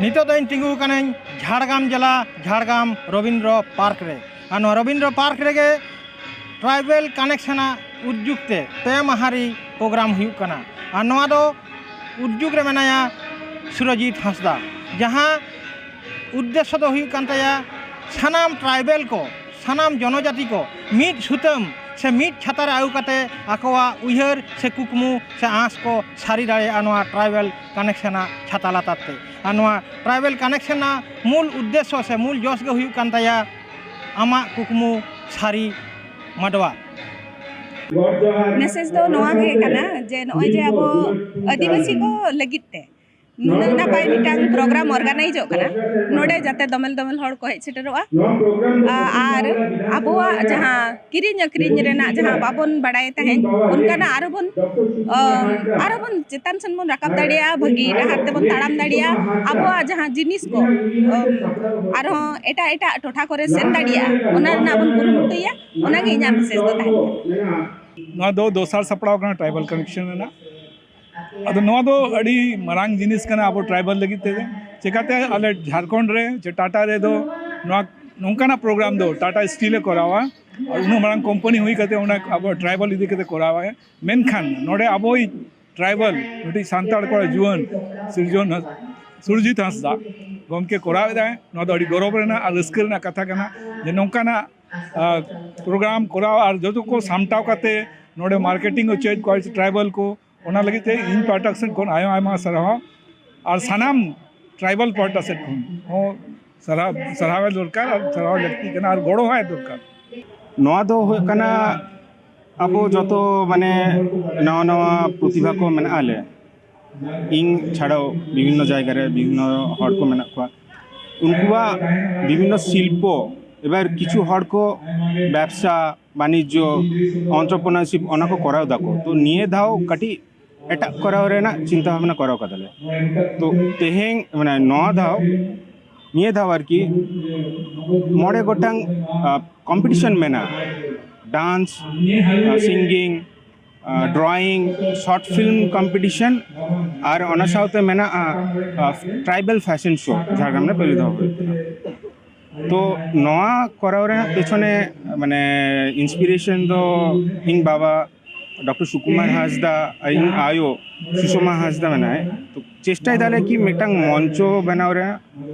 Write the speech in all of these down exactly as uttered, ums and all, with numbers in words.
ᱱᱤᱛᱚᱜ ᱫᱚ ᱤᱧ ᱛᱤᱸᱜᱩ ᱟᱠᱟᱱᱟᱹᱧ ᱡᱷᱟᱲᱜᱨᱟᱢ ᱡᱮᱞᱟ, ᱡᱷᱟᱲᱜᱨᱟᱢ ᱨᱚᱵᱤᱱᱫᱨᱚ ᱯᱟᱨᱠ ᱨᱮ᱾ ᱟᱨ ᱱᱚᱣᱟ ᱨᱚᱵᱤᱱᱫᱨᱚ ᱯᱟᱨᱠ ᱨᱮᱜᱮ ᱴᱨᱟᱭᱵᱮᱞ ᱠᱟᱱᱮᱠᱥᱚᱱᱟᱜ ᱩᱫᱽᱡᱩᱜᱽ ᱛᱮ ᱯᱮ ᱢᱟᱦᱟ ᱨᱮ ᱯᱨᱳᱜᱨᱟᱢ ᱦᱩᱭᱩᱜ ᱠᱟᱱᱟ᱾ ᱟᱨ ᱱᱚᱣᱟ ᱫᱚ ᱩᱫᱽᱡᱩᱜᱽ ᱨᱮ ᱢᱮᱱᱟᱭᱟ ᱥᱩᱨᱚᱡᱤᱛ ᱦᱟᱸᱥᱫᱟ, ᱡᱟᱦᱟᱸ ᱩᱫᱽᱫᱮᱥᱥᱚ ᱫᱚ ᱦᱩᱭᱩᱜ ᱠᱟᱱ ᱛᱟᱭᱟ ᱥᱟᱱᱟᱢ ᱴᱨᱟᱭᱵᱮᱞ ᱠᱚ, ᱥᱟᱱᱟᱢ ᱡᱚᱱᱚᱡᱟᱛᱤ ᱠᱚ ᱢᱤᱫ ᱥᱩᱛᱟᱹᱢ ᱥᱮ ᱢᱤᱫ ᱪᱷᱟᱛᱟ ᱨᱮ ᱟᱹᱜᱩ ᱠᱟᱛᱮ ᱟᱠᱚᱣᱟᱜ ᱩᱭᱦᱟᱹᱨ ᱥᱮ ᱠᱩᱠᱢᱩ ᱥᱮ ᱟᱸᱥ ᱠᱚ ᱥᱟᱹᱨᱤ ᱫᱟᱲᱮᱭᱟᱜᱼᱟ ᱱᱚᱣᱟ ᱴᱨᱟᱭᱵᱮᱞ ᱠᱟᱱᱮᱠᱥᱚᱱᱟᱜ ᱪᱷᱟᱛᱟ ᱞᱟᱛᱟᱨ ᱛᱮ᱾ ᱟᱨ ᱱᱚᱣᱟ ᱴᱨᱟᱭᱵᱮᱞ ᱠᱟᱱᱮᱠᱥᱚᱱᱟᱜ ᱢᱩᱞ ᱩᱫᱽᱫᱮᱥᱥᱚ ᱥᱮ ᱢᱩᱞ ᱡᱚᱥ ᱜᱮ ᱦᱩᱭᱩᱜ ᱠᱟᱱ ᱛᱟᱭᱟ ᱟᱢᱟᱜ ᱠᱩᱠᱢᱩ ᱥᱟᱹᱨᱤ ᱢᱟᱰᱣᱟ᱾ ᱢᱮᱥᱮᱡᱽ ᱫᱚ ᱱᱚᱣᱟ ᱜᱮ ᱠᱟᱱᱟ ᱡᱮ ᱱᱚᱜᱼᱚᱭ ᱡᱮ ᱟᱵᱚ ᱟᱹᱫᱤᱵᱟᱹᱥᱤ ᱠᱚ ᱞᱟᱹᱜᱤᱫ ᱛᱮ ᱱᱩᱱᱟᱹᱜ ᱱᱟᱯᱟᱭ ᱢᱤᱫᱴᱟᱝ ᱯᱨᱳᱜᱨᱟᱢ ᱚᱨᱜᱟᱱᱟᱭᱤᱡᱚᱜ ᱠᱟᱱᱟ, ᱱᱚᱰᱮ ᱡᱟᱛᱮ ᱫᱚᱢᱮᱞ ᱫᱚᱢᱮᱞ ᱦᱚᱲ ᱠᱚ ᱦᱮᱡ ᱥᱮᱴᱮᱨᱚᱜᱼᱟ᱾ ᱟ- ᱟᱨ ᱟᱵᱚᱣᱟᱜ ᱡᱟᱦᱟᱸ ᱠᱤᱨᱤᱧ ᱟᱹᱠᱷᱨᱤᱧ ᱨᱮᱱᱟᱜ ᱡᱟᱦᱟᱸ ᱵᱟᱵᱚᱱ ᱵᱟᱲᱟᱭ ᱛᱟᱦᱮᱸᱫ, ᱚᱱᱠᱟᱱᱟᱜ ᱟᱨᱚ ᱵᱚᱱ ᱟᱢ, ᱟᱨᱚ ᱵᱚᱱ ᱪᱮᱛᱟᱱ ᱥᱮᱱ ᱵᱚᱱ ᱨᱟᱠᱟᱵ ᱫᱟᱲᱮᱭᱟᱜᱼᱟ, ᱵᱷᱟᱹᱜᱤ ᱰᱟᱦᱟᱨ ᱛᱮᱵᱚᱱ ᱛᱟᱲᱟᱢ ᱫᱟᱲᱮᱭᱟᱜᱼᱟ᱾ ᱟᱵᱚᱣᱟᱜ ᱡᱟᱦᱟᱸ ᱡᱤᱱᱤᱥ ᱠᱚ ᱟᱢ, ᱟᱨᱦᱚᱸ ᱮᱴᱟᱜ ᱮᱴᱟᱜ ᱴᱚᱴᱷᱟ ᱠᱚᱨᱮ ᱥᱮᱱ ᱫᱟᱲᱮᱭᱟᱜᱼᱟ, ᱚᱱᱟ ᱨᱮᱱᱟᱜ ᱵᱚᱱ ᱠᱩᱨᱩᱢᱩᱴᱩᱭᱟ᱾ ᱚᱱᱟᱜᱮ ᱤᱧᱟᱹᱜ ᱢᱮᱥᱮᱡᱽ ᱫᱚ ᱛᱟᱦᱮᱱ ᱠᱟᱱᱟ᱾ ᱱᱚᱣᱟ ᱫᱚ ᱫᱚᱥᱟᱨ ᱥᱟᱯᱲᱟᱣ ᱠᱟᱱᱟ ᱴᱨᱟᱭᱵᱟᱞ ᱠᱟᱱᱮᱠᱥᱚᱱ ᱨᱮᱱᱟᱜ᱾ ᱟᱫᱚ ᱱᱚᱣᱟ ᱫᱚ ᱟᱹᱰᱤ ᱢᱟᱨᱟᱝ ᱡᱤᱱᱤᱥ ᱠᱟᱱᱟ ᱟᱵᱚ ᱴᱨᱟᱭᱵᱟᱞ ᱞᱟᱹᱜᱤᱫ ᱛᱮᱫᱚ᱾ ᱪᱮᱠᱟᱛᱮ ᱟᱞᱮ ᱡᱷᱟᱲᱠᱷᱚᱸᱰ ᱨᱮ ᱡᱮ ᱴᱟᱴᱟ ᱨᱮᱫᱚ ᱱᱚᱣᱟ ᱱᱚᱝᱠᱟᱱᱟᱜ ᱯᱨᱳᱜᱨᱟᱢ ᱫᱚ ᱴᱟᱴᱟ ᱥᱴᱤᱞ ᱮ ᱠᱚᱨᱟᱣᱟ, ᱟᱨ ᱩᱱᱟᱹᱜ ᱢᱟᱨᱟᱝ ᱠᱳᱢᱯᱟᱱᱤ ᱦᱩᱭ ᱠᱟᱛᱮ ᱚᱱᱟ ᱟᱵᱚ ᱴᱨᱟᱭᱵᱟᱞ ᱤᱫᱤ ᱠᱟᱛᱮ ᱠᱚᱨᱟᱣᱟᱭ᱾ ᱢᱮᱱᱠᱷᱟᱱ ᱱᱚᱰᱮ ᱟᱵᱚᱭᱤᱡ ᱴᱨᱟᱭᱵᱟᱞ ᱢᱤᱫᱴᱤᱡ ᱥᱟᱱᱛᱟᱲ ᱠᱚᱲᱟ ᱡᱩᱣᱟᱹᱱ ᱥᱤᱨᱡᱚᱱ ᱥᱩᱨᱡᱤᱛ ᱦᱟᱸᱥᱫᱟ ᱜᱚᱢᱠᱮ ᱠᱚᱨᱟᱣ ᱮᱫᱟᱭ᱾ ᱱᱚᱣᱟ ᱫᱚ ᱟᱹᱰᱤ ᱜᱚᱨᱚᱵᱽ ᱨᱮᱱᱟᱜ ᱟᱨ ᱨᱟᱹᱥᱠᱟᱹ ᱨᱮᱱᱟᱜ ᱠᱟᱛᱷᱟ ᱠᱟᱱᱟ ᱡᱮ ᱱᱚᱝᱠᱟᱱᱟᱜ ᱯᱨᱳᱜᱨᱟᱢ ᱠᱚᱨᱟᱣ ᱟᱨ ᱡᱚᱛᱚ ᱠᱚ ᱥᱟᱢᱴᱟᱣ ᱠᱟᱛᱮ ᱱᱚᱰᱮ ᱢᱟᱨᱠᱮᱴᱤᱝ ᱦᱚᱪᱚᱭᱮᱫ ᱠᱚᱣᱟ ᱴᱨᱟᱭᱵᱟᱞ ᱠᱚ᱾ ᱚᱱᱟ ᱞᱟᱹᱜᱤᱫ ᱛᱮ ᱤᱧ ᱯᱟᱦᱴᱟ ᱥᱮᱫ ᱠᱷᱚᱱ ᱟᱭᱢᱟ ᱟᱭᱢᱟ ᱥᱟᱨᱦᱟᱣ, ᱟᱨ ᱥᱟᱱᱟᱢ ᱴᱨᱟᱭᱵᱟᱞ ᱯᱟᱦᱴᱟ ᱥᱮᱫ ᱠᱷᱚᱱ ᱦᱚᱸ ᱥᱟᱨᱦᱟᱣ, ᱥᱟᱨᱦᱟᱣ ᱮ ᱫᱚᱨᱠᱟᱨ ᱟᱨ ᱥᱟᱨᱦᱟᱣ ᱞᱟᱹᱠᱛᱤ ᱠᱟᱱᱟ ᱟᱨ ᱜᱚᱲᱚ ᱦᱚᱸ ᱮᱢ ᱫᱚᱨᱠᱟᱨ᱾ ᱱᱚᱣᱟ ᱫᱚ ᱦᱩᱭᱩᱜ ᱠᱟᱱᱟ ᱟᱵᱚ ᱡᱚᱛᱚ ᱢᱟᱱᱮ ᱱᱟᱣᱟ ᱱᱟᱣᱟ ᱯᱨᱚᱛᱤᱵᱷᱟ ᱠᱚ ᱢᱮᱱᱟᱜᱼᱟ ᱞᱮ, ᱤᱧ ᱪᱷᱟᱲᱟᱣ ᱵᱤᱵᱷᱤᱱᱱᱚ ᱡᱟᱭᱜᱟ ᱨᱮ ᱵᱤᱵᱷᱤᱱᱱᱚ ᱦᱚᱲ ᱠᱚ ᱢᱮᱱᱟᱜ ᱠᱚᱣᱟ, ᱩᱱᱠᱩᱣᱟᱜ ᱵᱤᱵᱷᱤᱱᱱᱚ ᱥᱤᱞᱯᱚ, ᱮᱵᱟᱨ ᱠᱤᱪᱷᱩ ᱦᱚᱲ ᱠᱚ ᱵᱮᱵᱥᱟ ᱵᱟᱱᱤᱡᱽᱡᱚ, ᱚᱱᱴᱨᱚᱯᱨᱮᱱᱟᱨᱥᱤᱯ ᱚᱱᱟ ᱠᱚ ᱠᱚᱨᱟᱣ ᱫᱟᱠᱚ᱾ ᱛᱚ ᱱᱤᱭᱟᱹ ᱫᱷᱟᱣ ᱠᱟᱹᱴᱤᱡ ᱮᱴᱟᱜ ᱠᱚᱨᱟᱣ ᱨᱮᱱᱟᱜ ᱪᱤᱱᱛᱟᱹ ᱵᱷᱟᱵᱽᱱᱟ ᱠᱚᱨᱟᱣ ᱠᱟᱫᱟᱞᱮ᱾ ᱛᱚ ᱛᱮᱦᱮᱧ ᱢᱟᱱᱮ ᱱᱚᱣᱟ ᱫᱷᱟᱣ ᱱᱤᱭᱟᱹ ᱫᱷᱟᱣ ᱟᱨᱠᱤ ᱢᱚᱬᱮ ᱜᱚᱴᱟᱝ ᱠᱚᱢᱯᱤᱴᱤᱥᱚᱱ ᱢᱮᱱᱟᱜᱼᱟ, dance, singing, drawing, short film competition, ᱟᱨ ᱚᱱᱟ ᱥᱟᱶᱛᱮ ᱢᱮᱱᱟᱜᱼᱟ ᱴᱨᱟᱭᱵᱟᱞ ᱯᱷᱮᱥᱚᱱ ᱥᱳ ᱡᱷᱟᱲᱜᱨᱟᱢ ᱨᱮ ᱯᱳᱭᱞᱳ ᱫᱷᱟᱣ ᱦᱩᱭᱩᱜ ᱠᱟᱱᱟ᱾ ᱛᱚ ᱱᱚᱣᱟ ᱠᱚᱨᱟᱣ ᱨᱮᱱᱟᱜ ᱯᱮᱪᱷᱚᱱᱮ ᱢᱟᱱᱮ ᱤᱱᱥᱯᱤᱨᱮᱥᱚᱱ ᱫᱚ ᱤᱧ ᱵᱟᱵᱟ ᱰᱚᱠᱴᱚᱨ ᱥᱩᱠᱩᱢᱟᱨ ᱦᱟᱸᱥᱫᱟ, ᱤᱧ ᱟᱭᱳ ᱥᱩᱥᱚᱢᱟ ᱦᱟᱸᱥᱫᱟ ᱢᱮᱱᱟᱭ᱾ ᱛᱚ ᱪᱮᱥᱴᱟᱭ ᱫᱟᱞᱮ ᱠᱤ ᱢᱤᱫᱴᱟᱝ ᱢᱚᱧᱪᱚ ᱵᱮᱱᱟᱣ ᱨᱮ,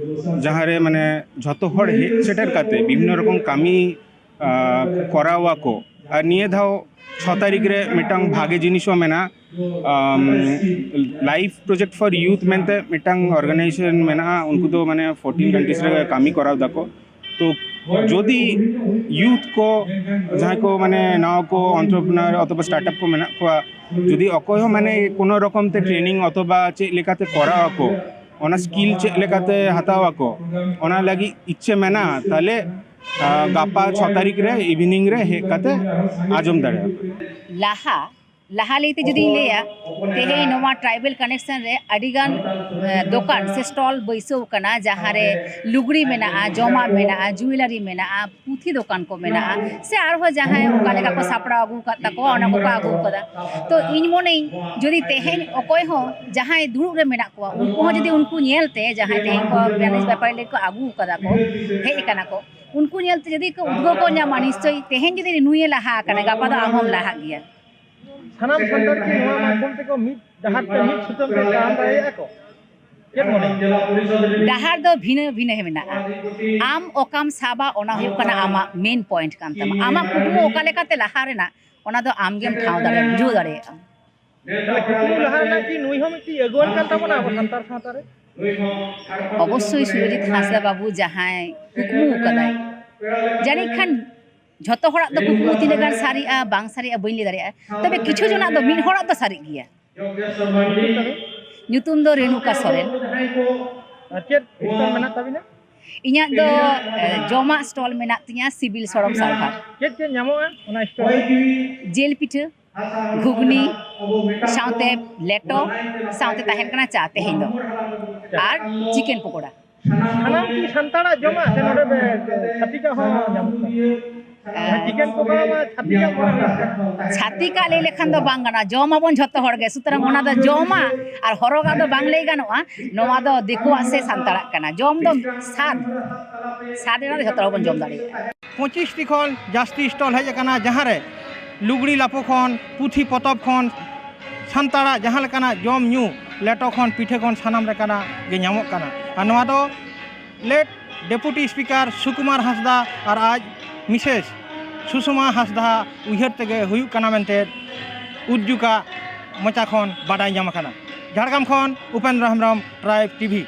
ᱡᱟᱦᱟᱸ ᱨᱮ ᱢᱟᱱᱮ ᱡᱷᱚᱛᱚ ᱦᱚᱲ ᱦᱮᱡ ᱥᱮᱴᱮᱨ ᱠᱟᱛᱮ ᱵᱤᱵᱷᱤᱱᱱᱚ ᱨᱚᱠᱚᱢ ᱠᱟᱹᱢᱤ ᱟᱸ, ᱠᱚᱨᱟᱣ ᱟᱠᱚ᱾ ᱟᱨ ᱱᱤᱭᱟᱹ ᱫᱷᱟᱣ ᱪᱷᱚ ᱛᱟᱹᱨᱤᱠᱷ ᱨᱮ ᱢᱤᱫᱴᱟᱝ ᱵᱷᱟᱜᱮ ᱡᱤᱱᱤᱥ ᱦᱚᱸ ᱢᱮᱱᱟᱜᱼᱟ᱾ ᱞᱟᱭᱤᱯᱷ ᱯᱨᱚᱡᱮᱠᱴ ᱯᱷᱚᱨ ᱤᱭᱩᱛᱷ ᱢᱮᱱᱛᱮ ᱢᱤᱫᱴᱟᱝ ᱚᱨᱜᱟᱱᱟᱭᱡᱮᱥᱚᱱ ᱢᱮᱱᱟᱜᱼᱟ᱾ ᱩᱱᱠᱩ ᱫᱚ ᱢᱟᱱᱮ ᱯᱷᱳᱨᱴᱤᱱ ᱠᱟᱱᱴᱨᱤᱡᱽ ᱨᱮ ᱠᱟᱹᱢᱤ ᱠᱚᱨᱟᱣ ᱫᱟᱠᱚ᱾ ᱛᱚ ᱡᱩᱫᱤ ᱤᱭᱩᱛᱷ ᱠᱚ, ᱡᱟᱦᱟᱸᱭ ᱠᱚ ᱢᱟᱱᱮ ᱱᱟᱣᱟ ᱠᱚ ᱚᱱᱴᱨᱚᱯᱨᱮᱱᱟᱨ ᱚᱛᱷᱚᱵᱟ ᱥᱴᱟᱨᱴᱟᱯ ᱠᱚ ᱢᱮᱱᱟᱜ ᱠᱚᱣᱟ, ᱡᱩᱫᱤ ᱚᱠᱚᱭ ᱦᱚᱸ ᱢᱟᱱᱮ ᱠᱳᱱᱳ ᱨᱚᱠᱚᱢ ᱛᱮ ᱴᱨᱮᱱᱤᱝ ᱚᱛᱷᱚᱵᱟ ᱪᱮᱫ ᱞᱮᱠᱟᱛᱮ ᱠᱚᱨᱟᱣ ᱟᱠᱚ, ᱚᱱᱟ ᱥᱠᱤᱞ ᱪᱮᱫ ᱞᱮᱠᱟᱛᱮ ᱦᱟᱛᱟᱣ ᱟᱠᱚ, ᱚᱱᱟ ᱞᱟᱹᱜᱤᱫ ᱤᱪᱪᱷᱟᱹ ᱢᱮᱱᱟᱜᱼᱟ, ᱛᱟᱦᱞᱮ ᱟᱸ, ᱜᱟᱯᱟ ᱪᱷᱚ ᱛᱟᱹᱨᱤᱠᱷ ᱨᱮ ᱤᱵᱷᱤᱱᱤᱝ ᱨᱮ ᱦᱮᱡ ᱠᱟᱛᱮ ᱟᱸᱡᱚᱢ ᱫᱟᱲᱮᱭᱟᱜᱼᱟ᱾ ᱞᱟᱦᱟ, ᱞᱟᱦᱟ ᱞᱟᱹᱭᱛᱮ ᱡᱩᱫᱤᱧ ᱞᱟᱹᱭᱟ, ᱛᱮᱦᱮᱧ ᱱᱚᱣᱟ ᱴᱨᱟᱭᱵᱮᱞ ᱠᱟᱱᱮᱠᱥᱚᱱ ᱨᱮ ᱟᱹᱰᱤᱜᱟᱱ, ᱮ, ᱫᱚᱠᱟᱱ ᱥᱮ ᱥᱴᱚᱞ ᱵᱟᱹᱭᱥᱟᱹᱣ ᱠᱟᱱᱟ, ᱡᱟᱦᱟᱸ ᱨᱮ ᱞᱩᱜᱽᱲᱤ ᱢᱮᱱᱟᱜᱼᱟ, ᱡᱚᱢᱟᱜ ᱢᱮᱱᱟᱜᱼᱟ, ᱡᱩᱭᱮᱞᱟᱨᱤ ᱢᱮᱱᱟᱜᱼᱟ, ᱯᱩᱛᱷᱤ ᱫᱚᱠᱟᱱ ᱠᱚ ᱢᱮᱱᱟᱜᱼᱟ, ᱥᱮ ᱟᱨᱦᱚᱸ ᱡᱟᱦᱟᱸᱭ ᱚᱠᱟ ᱞᱮᱠᱟ ᱠᱚ ᱥᱟᱯᱲᱟᱣ ᱟᱹᱜᱩ ᱟᱠᱟᱫ ᱛᱟᱠᱚᱣᱟ, ᱚᱱᱟ ᱠᱚᱠᱚ ᱟᱹᱜᱩ ᱟᱠᱟᱫᱟ᱾ ᱛᱚ ᱤᱧ ᱢᱚᱱᱮᱭᱟᱹᱧ, ᱡᱩᱫᱤ ᱛᱮᱦᱮᱧ ᱚᱠᱚᱭ ᱦᱚᱸ ᱡᱟᱦᱟᱸᱭ ᱫᱩᱲᱩᱵ ᱨᱮ ᱢᱮᱱᱟᱜ ᱠᱚᱣᱟ, ᱩᱱᱠᱩ ᱦᱚᱸ ᱡᱩᱫᱤ ᱩᱱᱠᱩ ᱧᱮᱞ ᱛᱮ ᱡᱟᱦᱟᱸᱭ ᱛᱮᱦᱮᱧ ᱠᱚ ᱵᱮᱯᱟᱨᱤ ᱞᱟᱹᱜᱤᱫ ᱠᱚ ᱟᱹᱜᱩ ᱟᱠᱟᱫᱟ ᱠᱚ, ᱦᱮᱡ ᱟᱠᱟᱱᱟ ᱠᱚ, ᱩᱱᱠᱩ ᱧᱮᱞ ᱛᱮ ᱡᱩᱫᱤ ᱠᱚ ᱩᱫᱽᱜᱟᱹᱣ ᱠᱚ ᱧᱟᱢᱟ, ᱱᱤᱥᱪᱚᱭ ᱛᱮᱦᱮᱧ ᱡᱩᱫᱤ ᱱᱩᱭᱮ ᱞᱟᱦᱟ ᱟᱠᱟᱱᱟ, ᱜᱟᱯᱟ ᱫᱚ ᱟᱢ ᱦᱚᱸᱢ ᱞᱟᱦᱟᱜ ᱜᱮᱭᱟ᱾ ᱥᱟᱱᱟᱢ ᱥᱟᱱᱛᱟᱲ ᱠᱤ ᱱᱚᱣᱟ ᱢᱟᱫᱽᱫᱷᱚᱢ ᱛᱮᱠᱚ ᱢᱤᱫ ᱰᱟᱦᱟᱨ ᱛᱮ ᱢᱤᱫ ᱥᱩᱛᱟᱹᱢ ᱛᱮ ᱛᱟᱲᱟᱢ ᱫᱟᱲᱮᱭᱟᱜᱼᱟ ᱠᱚ? ᱪᱮᱫ ᱢᱚᱱᱮ? ᱰᱟᱦᱟᱨ ᱫᱚ ᱵᱷᱤᱱᱟᱹ ᱵᱷᱤᱱᱟᱹ ᱢᱮᱱᱟᱜᱼᱟ᱾ ᱟᱢ ᱚᱠᱟᱢ ᱥᱟᱵᱟ, ᱚᱱᱟ ᱦᱩᱭᱩᱜ ᱠᱟᱱᱟ ᱟᱢᱟᱜ ᱢᱮᱱ ᱯᱚᱭᱮᱱᱴ ᱠᱟᱱ ᱛᱟᱢᱟ᱾ ᱟᱢᱟᱜ ᱠᱩᱠᱢᱩ ᱚᱠᱟ ᱞᱮᱠᱟᱛᱮ ᱞᱟᱦᱟ ᱨᱮᱱᱟᱜ, ᱚᱱᱟ ᱫᱚ ᱟᱢ ᱜᱮᱢ ᱴᱷᱟᱶ ᱫᱟᱲᱮᱭᱟᱜᱼᱟ, ᱵᱩᱡᱷᱟᱹᱣ ᱫᱟᱲᱮᱭᱟᱜᱼᱟ᱾ ᱛᱟᱦᱞᱮ ᱠᱩᱠᱢᱩ ᱞᱟᱦᱟ ᱨᱮᱱᱟᱜ ᱠᱤ ᱱᱩᱭ ᱦᱚᱸ ᱢᱤᱫᱴᱤᱡ ᱟᱹᱜᱩᱣᱟᱹᱱ ᱠᱟᱱ ᱛᱟᱵᱚᱱᱟ ᱟᱵᱚ ᱥᱟᱱᱛᱟᱲ ᱥᱟᱶᱛᱟ ᱨᱮ? ᱚᱵᱚᱥᱥᱳᱭ ᱥᱩᱨᱚᱡᱤᱛ ᱦᱟᱸᱥᱫᱟ ᱵᱟᱹᱵᱩ ᱡᱟᱦᱟᱸᱭ ᱠᱩᱠᱢᱩ ᱟᱠᱟᱫᱟᱭ, ᱡᱟᱹᱱᱤᱡ ᱠᱷᱟᱱ ᱡᱷᱚᱛᱚ ᱦᱚᱲᱟᱜ ᱫᱚ ᱠᱩᱠᱢᱩ ᱛᱤᱱᱟᱹᱜ ᱜᱟᱱ ᱥᱟᱹᱨᱤᱜᱼᱟ ᱵᱟᱝ ᱥᱟᱹᱨᱤᱜᱼᱟ ᱵᱟᱹᱧ ᱞᱟᱹᱭ ᱫᱟᱲᱮᱭᱟᱜᱼᱟ, ᱛᱚᱵᱮ ᱠᱤᱪᱷᱩ ᱡᱚᱱᱟᱜ ᱫᱚ, ᱢᱤᱫ ᱦᱚᱲᱟᱜ ᱫᱚ ᱥᱟᱹᱨᱤᱜ ᱜᱮᱭᱟ᱾ ᱧᱩᱛᱩᱢ ᱫᱚ ᱨᱮᱱᱩᱠᱟ ᱥᱚᱨᱮᱱ᱾ ᱟᱨ ᱪᱮᱫ ᱥᱴᱚᱞ ᱢᱮᱱᱟᱜ ᱛᱟᱵᱤᱱᱟ? ᱤᱧᱟᱹᱜ ᱫᱚ, ᱮ, ᱡᱚᱢᱟᱜ ᱥᱴᱚᱞ ᱢᱮᱱᱟᱜ ᱛᱤᱧᱟᱹ, ᱥᱤᱵᱤᱞ ᱥᱚᱲᱚᱢ ᱥᱟᱨᱵᱷᱟᱨ᱾ ᱪᱮᱫ ᱪᱮᱫ ᱧᱟᱢᱚᱜᱼᱟ ᱚᱱᱟ ᱥᱴᱚᱞ ᱨᱮ? ᱡᱤᱞ ᱯᱤᱴᱷᱟᱹ, ᱜᱷᱩᱜᱽᱱᱤ, ᱥᱟᱶᱛᱮ ᱞᱮᱴᱚ, ᱥᱟᱶᱛᱮ ᱛᱟᱦᱮᱱ ᱠᱟᱱᱟ ᱪᱟ ᱛᱮᱦᱮᱧ ᱫᱚ, ᱟᱨ ᱪᱤᱠᱮᱱ ᱯᱚᱠᱳᱲᱟ᱾ ᱥᱟᱱᱟᱢ ᱠᱤ ᱥᱟᱱᱛᱟᱲᱟᱜ ᱡᱚᱢᱟᱜ ᱥᱮ ᱱᱚᱰᱮ ᱵᱮ-, ᱪᱷᱟᱹᱛᱤᱠᱟᱜ ᱦᱚᱸ ᱧᱟᱢᱚᱜ ᱠᱟᱱᱟ? ᱪᱤᱠᱮᱱ ᱯᱚᱠᱳᱲᱟ ᱢᱟ ᱪᱷᱟᱹᱛᱤᱠᱟᱜ ᱠᱟᱱᱟ᱾ ᱪᱷᱟᱹᱛᱤᱠᱟᱜ ᱞᱟᱹᱭ ᱞᱮᱠᱷᱟᱱ ᱫᱚ ᱵᱟᱝ ᱜᱟᱱᱚᱜᱼᱟ, ᱡᱚᱢ ᱟᱵᱚᱱ ᱡᱷᱚᱛᱚ ᱦᱚᱲ ᱜᱮ, ᱥᱩᱛᱚᱨᱟᱝ ᱚᱱᱟ ᱫᱚ ᱡᱚᱢᱟ ᱟᱨ ᱦᱚᱨᱚᱜᱟᱜ ᱫᱚ ᱵᱟᱝ ᱞᱟᱹᱭ ᱜᱟᱱᱚᱜᱼᱟ᱾ ᱱᱚᱣᱟ ᱫᱚ ᱫᱤᱠᱩᱣᱟᱜ ᱥᱮ ᱥᱟᱱᱛᱟᱲᱟᱜ ᱠᱟᱱᱟ᱾ ᱡᱚᱢ ᱫᱚ ᱥᱟᱫ, ᱥᱟᱫ ᱨᱮᱱᱟᱜ ᱫᱚ ᱡᱷᱚᱛᱚ ᱦᱚᱲ ᱵᱚᱱ ᱡᱚᱢ ᱫᱟᱲᱮᱭᱟᱜᱼᱟ᱾ ᱯᱚᱸᱪᱤᱥ ᱴᱤ ᱠᱷᱚᱱ ᱡᱟᱹᱥᱛᱤ ᱥᱴᱚᱞ ᱦᱮᱡ ᱟᱠᱟᱱᱟ, ᱡᱟᱦᱟᱸ ᱨᱮ ᱞᱩᱜᱽᱲᱤ ᱞᱟᱯᱚ ᱠᱷᱚᱱ, ᱯᱩᱛᱷᱤ ᱯᱚᱛᱚᱵ ᱠᱷᱚᱱ, ᱥᱟᱱᱛᱟᱲᱟᱜ ᱡᱟᱦᱟᱸ ᱞᱮᱠᱟᱱᱟᱜ ᱡᱚᱢ ᱧᱩ, ᱞᱮᱴᱚ ᱠᱷᱚᱱ ᱯᱤᱴᱷᱟᱹ ᱠᱷᱚᱱ ᱥᱟᱱᱟᱢ ᱞᱮᱠᱟᱱᱟᱜ ᱜᱮ ᱧᱟᱢᱚᱜ ᱠᱟᱱᱟ᱾ ᱟᱨ ᱱᱚᱣᱟ ᱫᱚ ᱞᱮᱴ ᱰᱮᱯᱩᱴᱤ ᱥᱯᱤᱠᱟᱨ ᱥᱩᱠᱩᱢᱟᱨ ᱦᱟᱸᱥᱫᱟ ᱟᱨ ᱟᱡ ᱢᱤᱥᱮᱥ ᱥᱩᱥᱩᱢᱟ ᱦᱟᱸᱥᱫᱟ ᱩᱭᱦᱟᱹᱨ ᱛᱮᱜᱮ ᱦᱩᱭᱩᱜ ᱠᱟᱱᱟ ᱢᱮᱱᱛᱮ ᱩᱫᱽᱡᱩᱠᱟᱜ ᱢᱚᱪᱟ ᱠᱷᱚᱱ ᱵᱟᱰᱟᱭ ᱧᱟᱢ ᱟᱠᱟᱱᱟ᱾ ᱡᱷᱟᱲᱜᱨᱟᱢ ᱠᱷᱚᱱ ᱩᱯᱮᱱᱫᱨᱚ ᱦᱮᱢᱵᱨᱚᱢ, ᱴᱨᱟᱭᱤᱵᱽ ᱴᱤᱵᱷᱤ᱾